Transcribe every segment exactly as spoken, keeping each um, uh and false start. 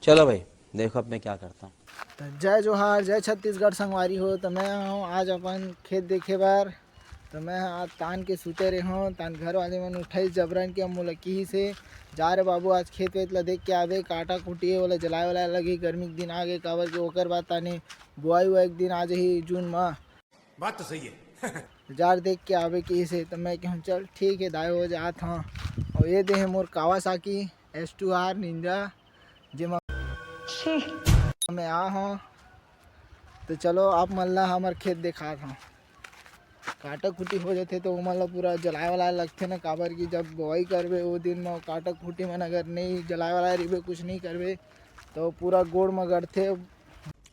चलो भाई, देखो अब मैं क्या करता हूँ। त जय जोहार, जय छत्तीसगढ़ संगवारी हो। त मैं आए हँव आज अपन खेत देखे बर। त मैं ह आज तान के सुते रहे हँव, तान घर वाले मन उठाइस जबरन के, मोला किहिस हे, "जा रे बाबू, आज खेत वेत ला देख के आबे, काटा कुटी हे, ओला जलाए वाला लगही, गर्मी के दिन आ गे, काबर के ओकर बाद ताने बोआई हुआ एक दिन आ जही जून मा।" बात तो सही है। जा रे देख के आबे किहिस हे, त मैं कहूँ, "चल ठीक हे दाई हो, जात हँव।" अउ ये दे हे मोर Kawasaki S two R Ninja, जेमा छी। मैं आ हँव। त चलो आप मन ला हमर खेत देखात हँव। काटा कुटी हो जाथे त ओमन ला पूरा जलाए वाला लगथे ना, काबर कि जब बोआई करबे ओ दिन म काटा कुटी मन अगर नइ जलाए वाला रहिबे, कुछ नइ करबे त पूरा गोड़ म गड़थे।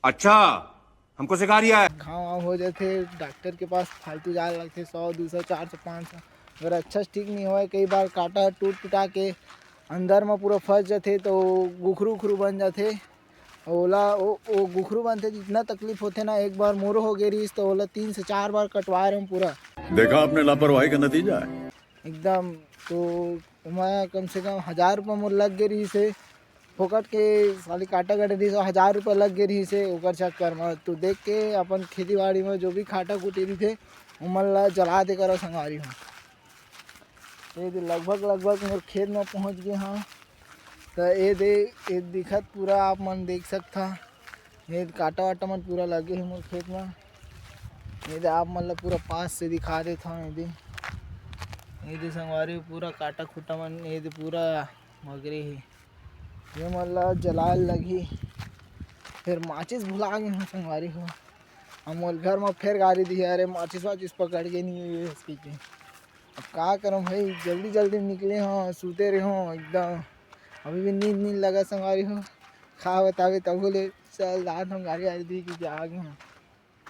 अच्छा, हमको सिखा रिया है। घाव वाव हो जाथे, डॉक्टर के पास फालतू जाए लगथे, सौ, दू सौ, चार सौ, पाँच सौ। अगर अच्छा से ठीक नइ होय, कई बार काटा टूट टुटा के अंदर म पूरा फंस जाथे त गुखरू उखरू बन जाथे। ओला ओ, ओ गुखरू बनथे, जितना तकलीफ होथे ना, एक बार मोरो हो गे रिहिस त ओला तीन से चार बार कटवाए रहेंव पूरा। देखा आपने लापरवाही का नतीजा है। एकदम। तो ओमा कम से कम हजार रुपया मोर लग गे रिहिस हे, फोकट के साली काटा कटे रिहिस, हजार रुपया लग गे रिहिस हे ओकर चक्कर म। तो देख के अपन खेती बाड़ी म जो भी काटा कुटी रहिथे, ओमन ला जला दे करा संगवारी हो। ये दे लगभग, लगभग मोर खेत म पहुँच गे हँव। त ये दे, ये दिखत पूरा आप मन देख सकथा। ये काटा वाटा मन पूरा लगे हे मोर खेत म। ये दे आप मन ला पूरा पास से दिखा देथँव। ये दे, ये दे संगवारी पूरा काटा खुटा मन, ये दे पूरा मगरे हे। ये मन ला जलाए लगही। फेर माचिस भुला गे हँव संगवारी हो। अब मोर घर म फेर गारी दिही, "अरे माचिस वाचिस पकड़ के नइ हे," कहिके। अब का करँव भाई, जल्दी जल्दी में निकले हँव, सुते रहे हँव एकदम। अभी भी नींद नींद लगा संगवारी हो, खा बतावे तभो ले चल जात हँव, गारी वारी दी कि आ गे हँव।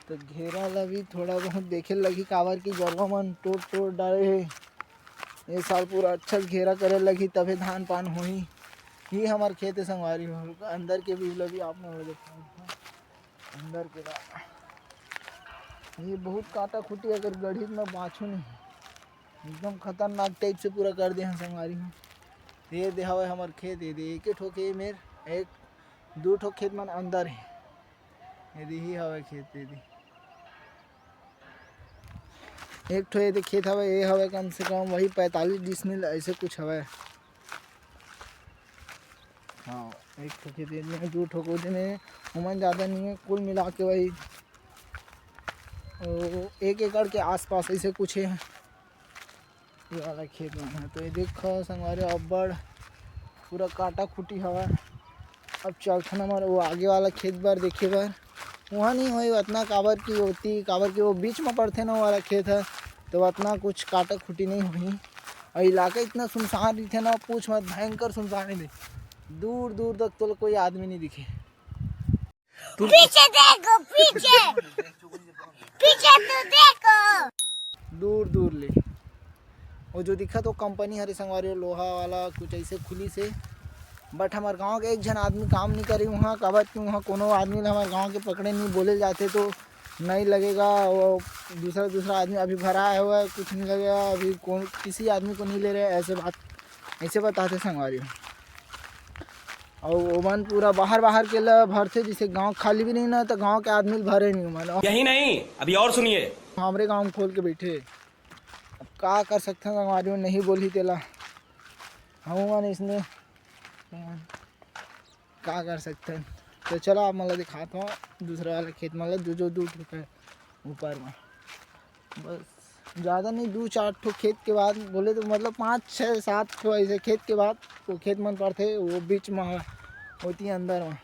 त घेरा ला भी थोड़ा बहुत देखे लगही, काबर कि गरवा मन टोर टोर डारे हे। ये साल पूरा अच्छा से घेरा करे लगही, तभे धान पान होही। ये हमर खेत हे संगवारी हो, अंदर के view ला भी आप मन ला देखात हँव। अंदर के ला। ये बहुत काटा खुटी अगर गढ़ी में बाँचहूँ नहीं, एकदम खतरनाक type से पूरा कर दे हन संगवारी हो। ये दे हवय हमर खेत, ये दे एके ठो के मेर एक दू ठो खेत मन अंदर हे। ये दे ही हवय खेत, ये दे एक ठो ये दे खेत हवय, ये हवय कम से कम वही पैंतालीस डिसमिल ऐसे कुछ हवय। हाँ, एक ठो खेत में, दू ठो गोद में, ओमन ज़्यादा नहीं है, कुल मिला के वही, ओ, एक एकड़ के आसपास ऐसे कुछ है। ये वाला खेत में है, तो ये देखो संगवारी, अब्बड़ पूरा काटा खुटी हवा। अब चलथन हमर वो आगे वाला खेत बर देखे बर, वहाँ नहीं होई उतना, काबर की होती, काबर की वो बीच में पड़थे ना वो वाला खेत है, तो उतना कुछ काटा खुटी नहीं होई। और इलाका इतना सुनसान रहिथे ना, पूछ मत, भयंकर सुनसान रहिथे। दूर दूर तक तो कोई आदमी नहीं दिखे। तू पीछे देखो, पीछे, पीछे तो देखो। दूर दूर ले वो जो दिखत वो कंपनी हरे संगवारी, वो लोहा वाला कुछ ऐसे खुली से, but हमार गांव के एक झन आदमी काम नहीं करी वहाँ, काबर कि वहाँ कोनो आदमी ला हमार गांव के पकड़े नहीं, बोले जाते तो नहीं लगेगा। वो दूसरा दूसरा आदमी अभी भरा है हुआ है, कुछ नहीं लगेगा, अभी कौन किसी आदमी को नहीं ले रहे, ऐसे बात, ऐसे बताते संगवारी। और ओमन पूरा बाहर बाहर के ला भरथे, जैसे गांव खाली भी नहीं ना, तो गांव के आदमी भरे नहीं ओमन। यही नहीं, अभी और सुनिए। हमरे गांव में खोल के बैठे, अब का कर सकथन संगवारी, नहीं बोलही तेला। हम मन इसने का कर सकथन। तो चलो आप मन ला दिखात हूँ दूसरा वाला खेत मन ला, जो जो दू ठो है ऊपर में। बस ज़्यादा नहीं, दू चार ठो खेत के बाद बोले तो मतलब पाँच छः सात ठो ऐसे खेत के बाद वो खेत मन पड़थे, वो बीच में है, होती अंदर में।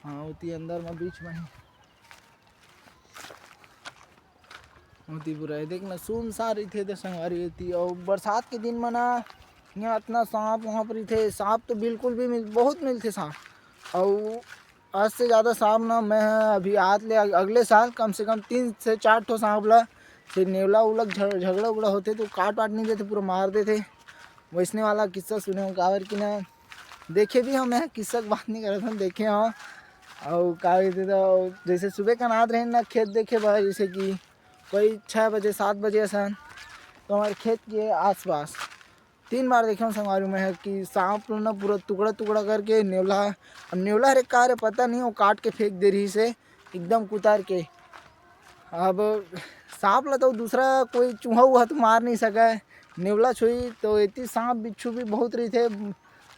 हाँ, होती अंदर में बीच में ही। ओती पूरा ये देख ना, सुनसान रहिथे दे संगवारी एती। अउ बरसात के दिन म ना, यहाँ इतना सांप वाप रहिथे, सांप तो बिल्कुल भी मिल, बहुत मिलथे सांप। अउ आज से ज़्यादा सांप ना, मैं अभी आज ले अग-, अगले साल कम से कम तीन से चार ठो सांप ला, से नेवला उलग झ-, झगड़ा उगड़ा होथे तो काट वाट नहीं देथे, पूरा मार देथे। वैसने वाला किस्सा सुने हूँ, काबर कि ना देखे भी हूँ, मैं किस्सा के बात नहीं करत हूँ, देखे हूँ। अउ का कहिथे तो जैसे सुबह कनात रहे ना खेत देखे बर, जैसे कि कोई छः बजे सात बजे असन, तो हमारे खेत के आसपास तीन बार देखे हंव संगवारी मैं ह कि सांप ल ना पूरा टुकड़ा टुकड़ा करके नेवला, अब नेवला हरे का रे पता नहीं, वो काट के फेंक दे रहिस हे एकदम कुतर के। अब सांप ला तो दूसरा कोई चूहा उहा तो मार नहीं सकय, नेवला छुई तो एती सांप बिच्छू भी बहुत रहिथे,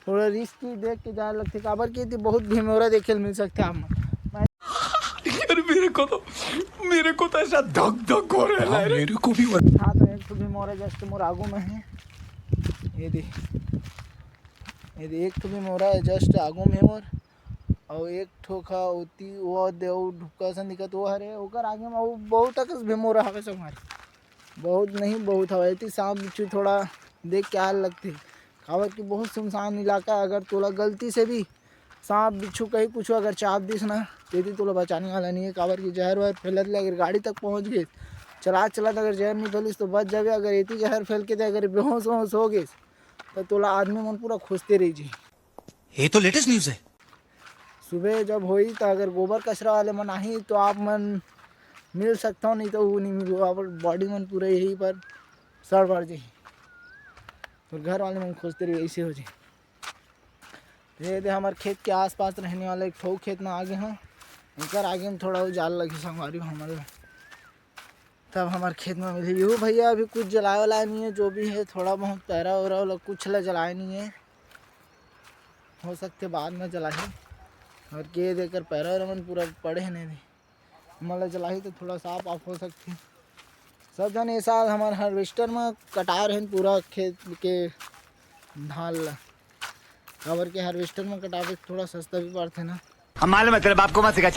थोड़ा रिस्क देख के जाए लगथे, काबर कि एती बहुत भिमोरा देखे ल मिल सकथे आप मन। यार मेरे को तो मेरे को तो ऐसा धक धक हो रहा है। मेरे को भी। हाँ, तो एक ठो भिमोरा जस्ट मोर आगू में हे, ये दे, ये दे, एक ठो भिमोरा हे जस्ट आगू में मोर, अउ एक ठो खा ओती वो दे, वो ढुक्का सन दिखत वो हरे, ओकर आगे में वो बहुत अकस भिमोरा हवे संगवारी, बहुत नहीं बहुत हवे। एती सांप बिच्छू थोड़ा देख के आए लगथे, काबर कि बहुत सुनसान इलाका हे। अगर तोला गलती से भी सांप बिच्छू कहीं कुछ अगर चाप दिस ना, तेती तोला बचाने वाला नहीं है, काबर कि जहर वहर फैलत ले अगर गाड़ी तक पहुंच गए, चलात चलात अगर जहर नहीं फैलिस तो बच जावे। अगर एती जहर फैल के ते अगर बेहोश वहोश हो गए, तो तोला आदमी मन पूरा खोजते रह जी। ये तो लेटेस्ट न्यूज है। सुबह जब होई तो अगर गोबर कचरा वाले मन आही तो आप मन मिल सकता हो, नहीं तो वो नहीं मिलो, आप बॉडी मन पूरा यही पर सड़ बढ़ जाही। तो घर वाले मन खोजते रहिए, ऐसे हो जाए। ये दे हमारे खेत के आसपास रहने वाला एक ठो खेत में आगे हैं, उनकर आगे में थोड़ा वो जाल लगी संगवारी हो हमारे, तब हमारे खेत में मिली। यू भैया अभी कुछ जलाए वाला नहीं है, जो भी है थोड़ा बहुत पैरा वैरा वाला कुछ ला जलाए नहीं है, हो सकते बाद में जलाही। और के देकर पैरा वैरा मन पूरा पड़े हैं नहीं, मतलब जलाही तो थोड़ा साफ आप हो सकते। सब जन ये साल हमारे हार्वेस्टर में कटा रहे हैं पूरा खेत के धान ला, काबर के हार्वेस्टर में कटावे थोड़ा सस्ता भी पड़ते ना। हम मालूम है तेरे बाप को मत सिखा।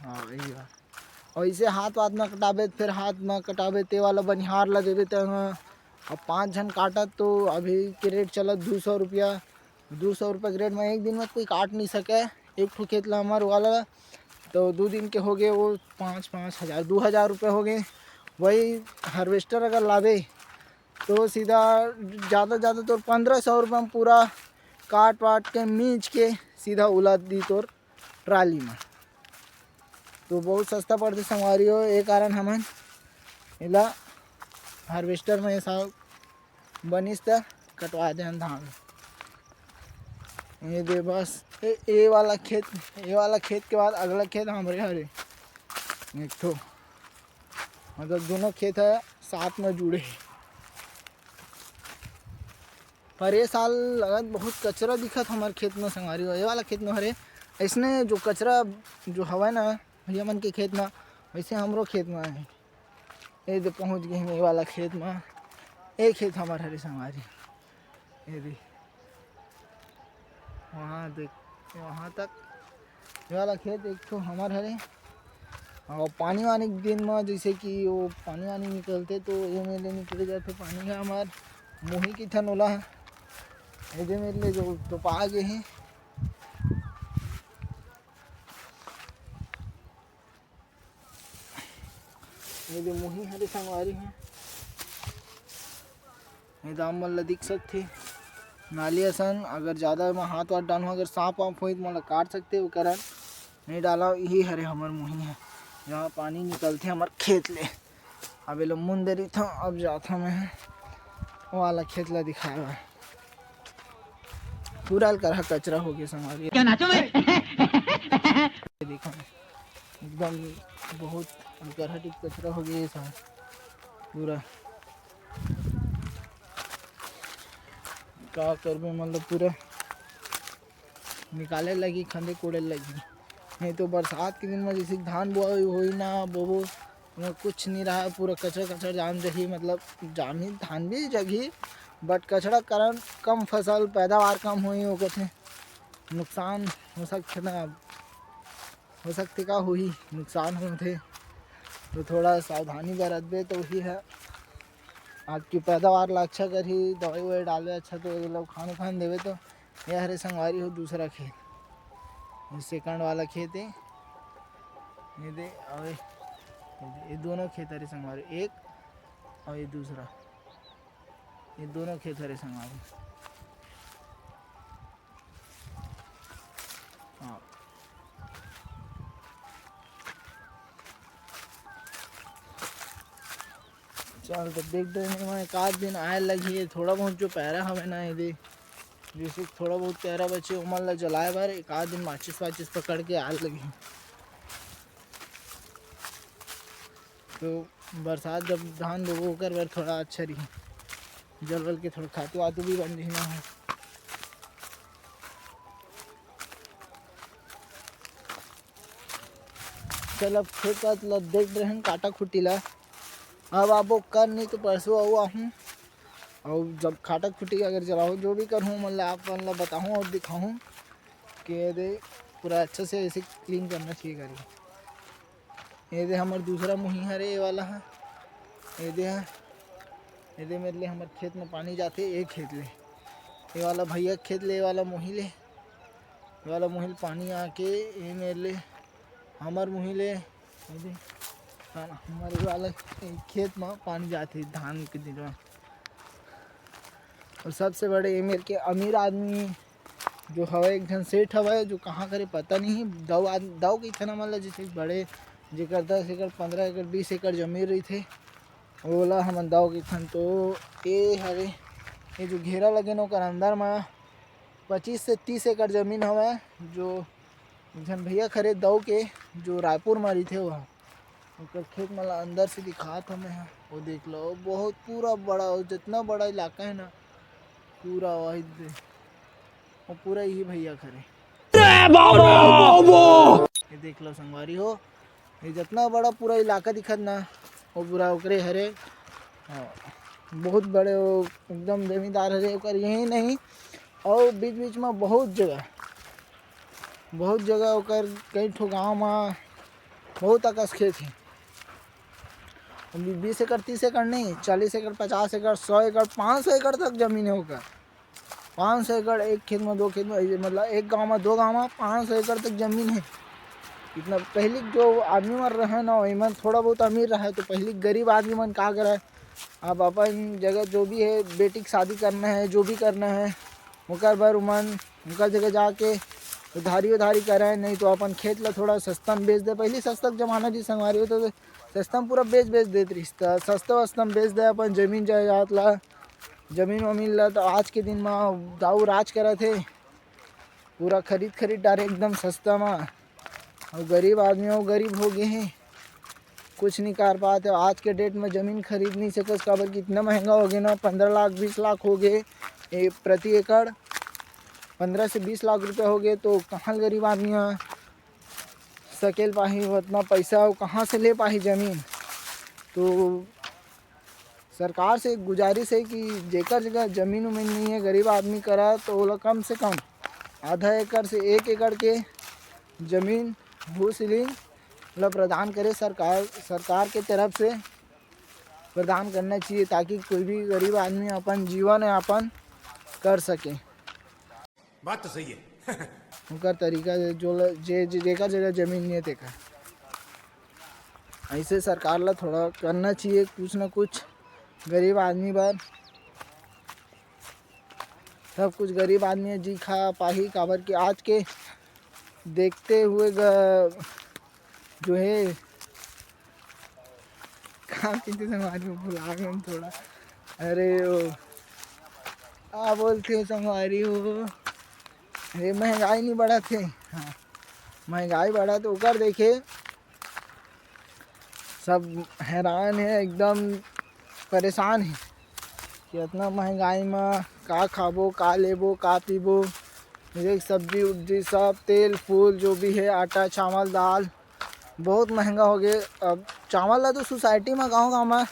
हाँ, यही बात। और इसे हाथ वाथ में कटाबे, फिर हाथ में कटाबे, ते वाला बनिहार ला देबे, ते में अब पाँच झन काटत तो अभी के रेट चलत दू सौ रुपया, दू सौ रुपया के रेट में एक दिन में कोई काट नहीं सके। एक ठो खेत ला हमार वाला, तो दो दिन के हो गए वो पाँच पाँच हज़ार, दो हज़ार रुपये हो गए। वही हार्वेस्टर अगर लाबे तो सीधा ज़्यादा ज़्यादा तो पंद्रह सौ रुपये में पूरा काट वाट के मीच के सीधा उला दी तोर ट्राली में, तो बहुत सस्ता पड़थे संगवारी हो। ये कारण हमन एला हार्वेस्टर में ऐसा बनिस त कटवा देहन धान। ये दे बस, ए, ए वाला खेत, ए वाला खेत के बाद अगला खेत हमरे हरे एक ठो, मतलब दोनों खेत है साथ में जुड़े हैं। पर ये साल लगत बहुत कचरा दिखत हमारे खेत में संगवारी हो। ये वाला खेत में हरे, इसने जो कचरा जो हवा ना भैया मन के खेत में, वैसे हमरो खेत में है। ये दे पहुँच गए ये वाला खेत में, ये खेत हमारे हरे संगवारी। ये दे वहाँ देख, वहाँ तक ये वाला खेत एक ठो हमार हरे। और पानी वानी के दिन में जैसे कि वो पानी वानी निकलते तो ये मेले निकल जाते पानी का हमार मुही की ठन ओला है। ये दे मेले जो तो पा गए हैं। ये दे मुही हरे संगवारी है। ये दाम मन ला दिख सकथे नाली असन। अगर ज़्यादा मैं हाथ वाथ डालूँ, अगर सांप वाप होई तो मोला काट सकथे, वो कारण नहीं डाला। यही हरे हमर मुही है, जहाँ पानी निकलथे हमर खेत ले। अब एला मुंदरी था, अब जाथा मैं वो वाला खेत ला दिखाए बर। पूरा अलकरहा कचरा हो गया संगवारी। क्या नाचो मैं? देखो एकदम बहुत अलकरहा टिक कचरा हो गया ये सारा पूरा। का करबे मतलब पूरा निकाले लगी, खंदे कोड़े लगी। नहीं तो बरसात के दिन में जैसे धान बोआई होई ना बोबो, ओमा कुछ नहीं रहा, पूरा कचरा कचरा जाम जही, मतलब जाम ही धान भी जगही, बट कचरा कारण कम फसल पैदावार कम होई, वो कहते नुकसान हो सकते ना। अब हो सकथे का होही, नुकसान होथे, तो थोड़ा सावधानी बरतबे तो वही है। आपकी पैदावार ला अच्छा करही, दवाई ववाई डालबे अच्छा, तो ये लोग खान उखान देवे तो। ये हरे संगवारी हो दूसरा खेत, ये सेकंड वाला खेत है। ये दे, अबे, ये दे, ये दोनों खेत हरे संगवारी, एक और ये दूसरा, ये दोनों खेत हरे संगवारी। हाँ। चल, तो देख दे, मैं एक आध दिन आए लगी, थोड़ा बहुत जो पैरा हवे ना, ये दे, जैसे थोड़ा बहुत पैरा बचे, ओमन ला जलाए बर एक आध दिन माचिस वाचिस पकड़ के आए लगी। तो बरसात जब धान बोबो, ओकर बर थोड़ा अच्छा रही, जल वल के थोड़ा खातू वातू भी बन रही ना हो। चल, अब खेत वात ला देख रहे हैं, काटा खुटी ला। अब आबो कर नहीं तो परसों आऊ आहूँ। और जब काटा खुटी अगर जलाहूँ, जो भी करहूँ, मतलब आप मन ला बताहूँ और दिखाहूँ कि ये दे पूरा अच्छा से ऐसे क्लीन करना चाहिए करके। ये दे हमर दूसरा मुही हरे, ये वाला है। ये दे है, ये दे मेरे ले हमर खेत में पानी जाथे, ये खेत ले, ये वाला भैया के खेत ले, ये वाला मुही ले, ये वाला मुही ले पानी आके ये मेरे ले, हमर मुही ले, ये दे, हमर ये वाला खेत में पानी जाथे धान के दिन में। और सबसे बड़े ये मेरे के अमीर आदमी जो हवय, एक झन सेठ हवय, जो कहाँ करे पता नहीं, दव आद-, दव कहिथन हमन ला, जैसे बड़े, जेकर दस एकड़, पंद्रह एकड़, बीस एकड़ जमीन रहिथे, ओला हमन दव कहिथन। तो ये हरे, ये जो घेरा लगे न, ओकर अंदर म पच्चीस से तीस एकड़ जमीन हवय, जो एक झन भैया खरीद दव के, जो रायपुर म रहिथे, वो ह। ओकर खेत मन ला अंदर से दिखात हव मैं ह। वो देख लो, बहुत पूरा बड़ा, वो जितना बड़ा इलाका है ना, पूरा वही दे, वो पूरा यही भैया खरे। ये देख लो संगवारी हो, ये जितना बड़ा पूरा इलाका दिखत ना, वो पूरा ओकरे हरे। हाँ, बहुत बड़े वो एकदम जमींदार हरे, ओकर यही नहीं, और बीच बीच में बहुत जगह, बहुत जगह ओकर कई ठो गांव में बहुत अकस खेत है। अभी बीस एकड़, तीस एकड़ नहीं, चालीस एकड़, पचास एकड़, सौ एकड़, पाँच सौ एकड़ तक जमीन है ओकर। पाँच सौ एकड़ एक खेत में, दो खेत में, ऐसे मतलब एक गांव में, दो गांव में पाँच सौ एकड़ तक जमीन है। इतना पहले जो आदमी मन रहे ना, वही मन थोड़ा बहुत अमीर रहे, तो पहले गरीब आदमी मन का करे, अब अपन जगह जो भी है, बेटी की शादी करना है, जो भी करना है, ओकर बर उमन ओकर जगह जाके उधारी उधारी करे, नहीं तो अपन खेत ला थोड़ा सस्ता में बेच दे। पहले सस्ता के जमाना जी संगवारी हो, तो सस्ता में पूरा बेच बेच देत रहिस, त सस्ता वस्ता में बेच दे अपन जमीन जायदाद ला, जमीन वमीन ला। तो आज के दिन में दाऊ राज करत हे, पूरा खरीद खरीद डारे एकदम सस्ता में। और गरीब आदमी वो गरीब हो गए हैं, कुछ नहीं कर पाते। आज के डेट में जमीन खरीद नहीं सकस, काबर कि इतना महंगा हो गया ना, पंद्रह लाख, बीस लाख हो गए ए, प्रति एकड़। पंद्रह से बीस लाख रुपया हो गए, तो कहाँ गरीब आदमी ह सकेल पाही उतना पैसा, वो कहाँ से ले पाही जमीन? तो सरकार से गुजारिश है कि जेकर जगह जमीन उमीन नहीं है गरीब आदमी करा, तो ओला कम से कम आधा एकड़ से एक एकड़ के जमीन भू सीलिंग ला प्रदान करे सरकार, सरकार के तरफ से प्रदान करना चाहिए, ताकि कोई भी गरीब आदमी अपन जीवन यापन कर सके। बात तो सही है। उनकर तरीका से जो ल-, जे, जे, जेकर जगह जमीन नहीं है तेकर, ऐसे सरकार ला थोड़ा करना चाहिए कुछ ना कुछ गरीब आदमी बर। सब कुछ गरीब आदमी जी खा पाही, काबर कि आज के देखते हुए ग-, जो है, का कहिथे संगवारी हो, भुला गए हम थोड़ा। अरे ओ, का बोलथे संगवारी हो, अरे महंगाई नहीं बढ़त हे। हाँ, महंगाई बढ़त ओकर देखे सब हैरान है, एकदम परेशान है कि इतना महंगाई में का खाबो, का लेबो, का पीबो। देख, सब्जी उब्जी सब, तेल फूल जो भी है, आटा चावल दाल, बहुत महंगा हो गए। अब चावल ला तो सोसाइटी में, गांव गांव में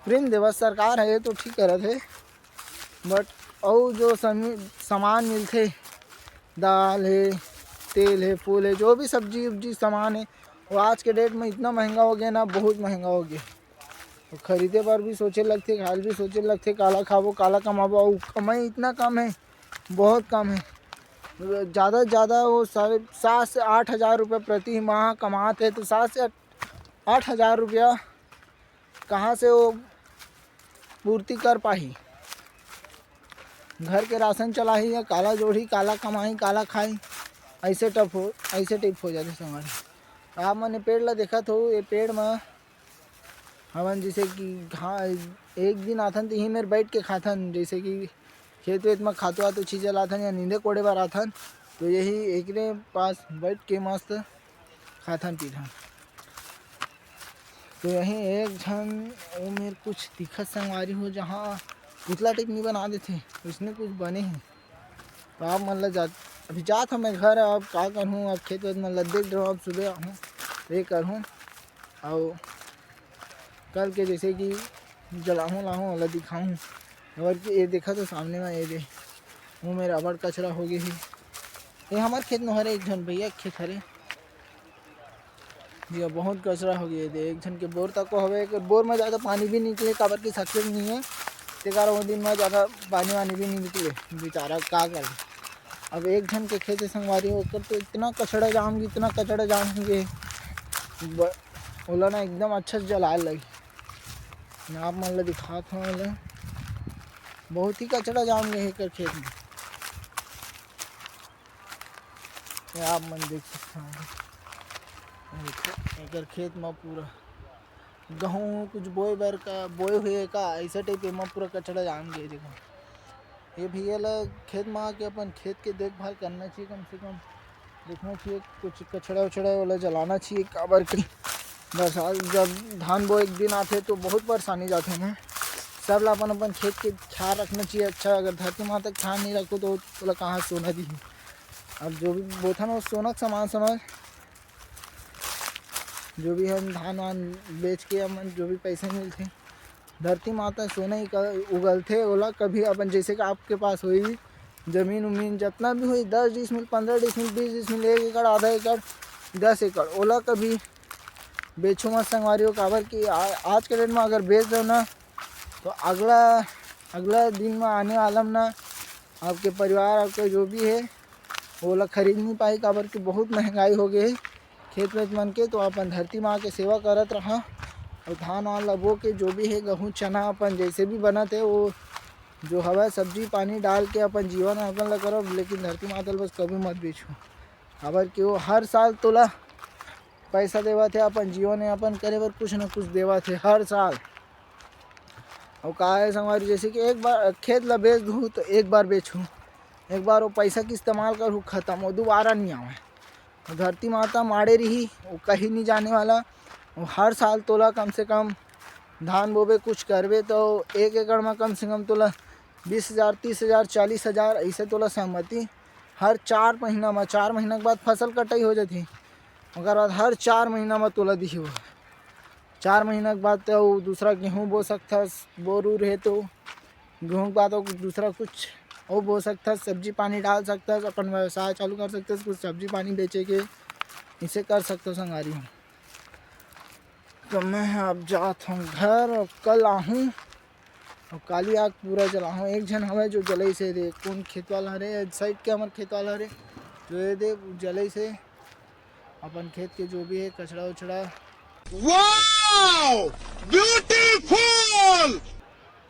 फ्री में देवत सरकार है, ये तो ठीक करत है, बट अउ जो समी-, सामान मिलथे, दाल है, तेल है, फूल है, जो भी सब्जी उब्जी सामान है, वो आज के डेट में इतना महंगा हो गया ना, बहुत महंगा हो गया। तो खरीदे बर भी सोचे लगथे, खाए भी सोचे लगथे, काला खाबो, काला कमाबो, अउ कमाई इतना कम है, बहुत कम है। ज़्यादा से ज़्यादा वो साढ़े सात से आठ हज़ार रुपये प्रति माह कमात है, तो सात से आठ हज़ार रुपया कहाँ से वो पूर्ति कर पाही? घर के राशन चलाही या काला जोड़ही, काला कमाही, काला खाही, ऐसे टप हो, ऐसे टिप हो जाथे संगवारी। आप मन ये पेड़ ला देखत हो, ये पेड़ म हमन जैसे कि घा एक दिन आथन, तो यही मेर बैठ के खाथन, जैसे कि खेत वेत म खातू वातू छींचे लाथन या नींदे कोड़े बर आथन, तो यही एकरे पास बैठ के मस्त खाथन पीथन। तो यही एक झन, वो मेर कुछ दिखत संगवारी हो, जहाँ पुतला टाइप नहीं बना देथे, उसने कुछ बने हे। तो आप मन ला जा, अभी जात हूँ मैं घर, अब का करहूँ, अब खेत वेत मन ला देख डरहूँ, अब सुबह आहूँ, ये करहूँ, अउ कल के जैसे कि जलाहूँ लाहूँ, ओला दिखाहूँ। और कि ये देखा तो सामने में ये दे, वो मेर अबड़ कचरा हो गए हे। ये हमार खेत में हरे, एक झन भैया के खेत हरे जी, बहुत कचरा हो गए दे। एक झन के बोर तक को हवे, एक बोर में ज़्यादा पानी भी निकले, काबर की सक्सेस नहीं है, ते कारण वो दिन में ज़्यादा पानी वानी भी नहीं निकले, बेचारा का करे। अब एक झन के खेत हे संगवारी हो, ओकर तो इतना कचरा जाम गे, इतना कचरा जाम गे, ब-, ओला ना एकदम अच्छा से जलाए लगी। मैं आप मन ला दिखात हूँ, ओला बहुत ही कचरा जाम गे हे एकर खेत में। ये आप मन देख सकते हो, देखो, एकर खेत में पूरा गहूँ कुछ बोए बर का, बोए हुए का, ऐसा टाइप एमा पूरा कचरा जाम गे। देखो, ये भैया ला खेत में आके अपन खेत के देखभाल करना चाहिए, कम से कम देखना चाहिए, कुछ कचरा उचरा वाला जलाना चाहिए, काबर कि बरसात जब धान बोए के दिन आथे तो बहुत परेशानी जाथे ना। सब ला अपन अपन खेत के ख्याल रखना चाहिए। अच्छा, अगर धरती माता के ख्याल नहीं रखो तो ओला कहाँ सोना दी। अब जो भी बोथन वो सोना के समान समझ, जो भी हम धान वान बेच के हमन जो भी पैसा मिलथे, धरती माता सोना ही क-, उगलथे, ओला कभी अपन जैसे कि आपके पास होई जमीन उमीन जतना भी होई, दस डिसमिल, पंद्रह डिसमिल, बीस डिसमिल, एक एकड़, आधा एकड़, दस एकड़, ओला कभी बेचो मत संगवारी हो, काबर कि आ-, आज के डेट में अगर बेच दो ना, तो अगला, अगला दिन में आने वाला में ना, आपके परिवार, आपका जो भी है, ओला खरीद नहीं पाई, काबर कि बहुत महंगाई हो गए है खेत वेत मन के। तो अपन धरती माँ के सेवा करत रहा, और धान वान लगबो के जो भी है, गहूँ चना अपन जैसे भी बनत है, वो जो हवा सब्जी पानी डाल के अपन जीवन यापन ला करब, लेकिन धरती माता ला बस कभी मत बेचो, काबर कि वो हर साल तोला पैसा देवत है, अपन जीवन यापन करे बर कुछ न कुछ देवत है हर साल। और का है संगवारी, जैसे कि एक बार खेत ला बेच दूँ तो एक बार बेचूँ, एक बार वो पैसा के इस्तेमाल करूँ, खत्म, वो दोबारा नहीं आवे। और धरती माता माड़े रही, वो कहीं नहीं जाने वाला। वो हर साल तोला कम से कम धान बोबे, कुछ करबे, तो एक एकड़ में कम से कम तोला बीस हजार, तीस हजार, चालीस हजार ऐसे तोला सहमति हर चार महीना में, चार महीना के बाद फसल कटाई हो जाती, ओकर बाद हर चार महीना में तोला दिही वो। चार महीना के बाद तो वो दूसरा गेहूँ बो सकथस, बोर उर है तो गेहूँ के बाद वो दूसरा कुछ वो बो सकथस, सब्जी पानी डाल सकथस, अपन व्यवसाय चालू कर सकथस, कुछ सब्जी पानी बेचे के, इसे कर सकथस संगवारी हो। तो मैं अब जात हूँ घर, अब कल आहूँ, अब काली आग पूरा जलाहूँ। एक झन हवे जो जलई से दे, कौन खेत वाला हरे, साइड के हमर खेत वाला हरे, जो ये दे जलई से अपन खेत के जो भी है कचरा उचरा। Wow! Beautiful!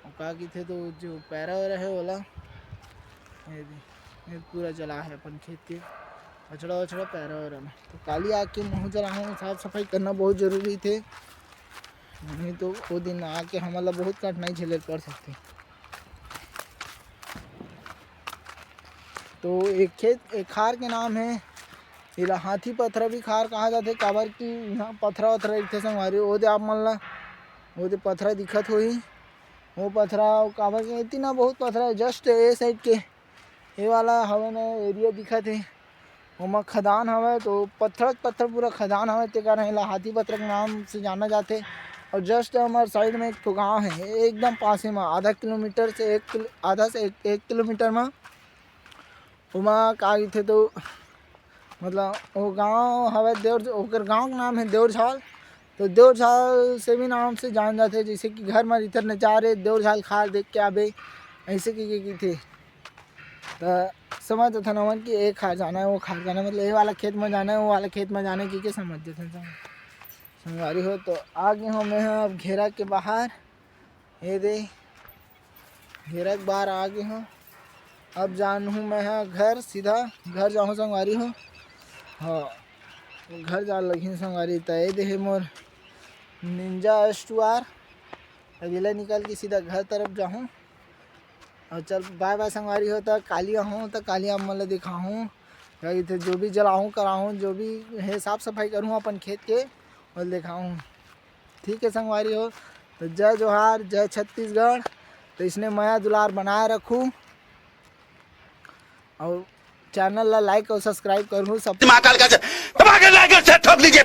और का की थे तो जो पैरा वैरा है ओला, ये दे, ये पूरा जला है अपन खेत के कचरा उचरा पैरा वैरा में। तो काली आके मुँह जला है, साफ सफाई करना बहुत जरूरी थे, नहीं तो वो दिन आके हमला बहुत कठिनाई झेले पड़ सकते। तो एक खेत, एक खार के नाम है, एला हाथी पथरा भी खार कहा जाथे, काबर कि यहाँ पथरा वथरा रहिथे संगवारी। वो दे आप मन ला, वो दे पथरा दिखत होही, वो पथरा, काबर कि इतना बहुत पथरा है, just ये साइड के, ये वाला हवे ना एरिया दिखत है, ओमा खदान हवे, तो पत्थर पत्थर पूरा खदान हवे, ते कारण एला हाथी पथरा के नाम से जाना जाथे। और just हमारे साइड में एक ठो गांव है, एकदम पासे में, आधा किलोमीटर से एक किलो, आधा से एक, एक किलोमीटर में ओमा का कहिथे तो, मतलब, वो गांव हवे देवर, ओकर गांव के नाम है देवरझाल। तो देवरझाल से भी नाम से जान जाथे, जैसे कि घर में इधर नजारे देवरझाल खार देख के आबे, ऐसे के, के कहिथे। तो समझ तो था नमन कि एक खार जाना है, वो खार जाना है, मतलब ये वाला खेत में जाना है, वो वाला खेत में जाना है, कि के समझ जाते हैं संगवारी हो। तो आ गए हो मैं अब घेरा के बाहर, ये दे घेरा के बाहर आ गए हो। अब जान हूँ मैं हा घर, सीधा घर जाहूँ संगवारी हो। हाँ, घर जा लगी संगवारी। तो ये दे हे मोर निंजा एस टू आर, अब एला निकल के सीधा घर तरफ जाहूँ। और चल, बाय बाय संगवारी हो, त काली आहूँ, त काली आप मन ल दिखाहूँ। कहिथे जो भी जलाहूँ, कराहूँ, जो भी हे, साफ सफाई करूँ अपन खेत के, और दिखाहूँ। ठीक है संगवारी हो, तो जय जोहार, जय छत्तीसगढ़। तो इसने मया दुलार बनाए रखू, और चैनल ला like और subscribe करू सब। महाकाल का धमाके like और share ठोक दीजिए।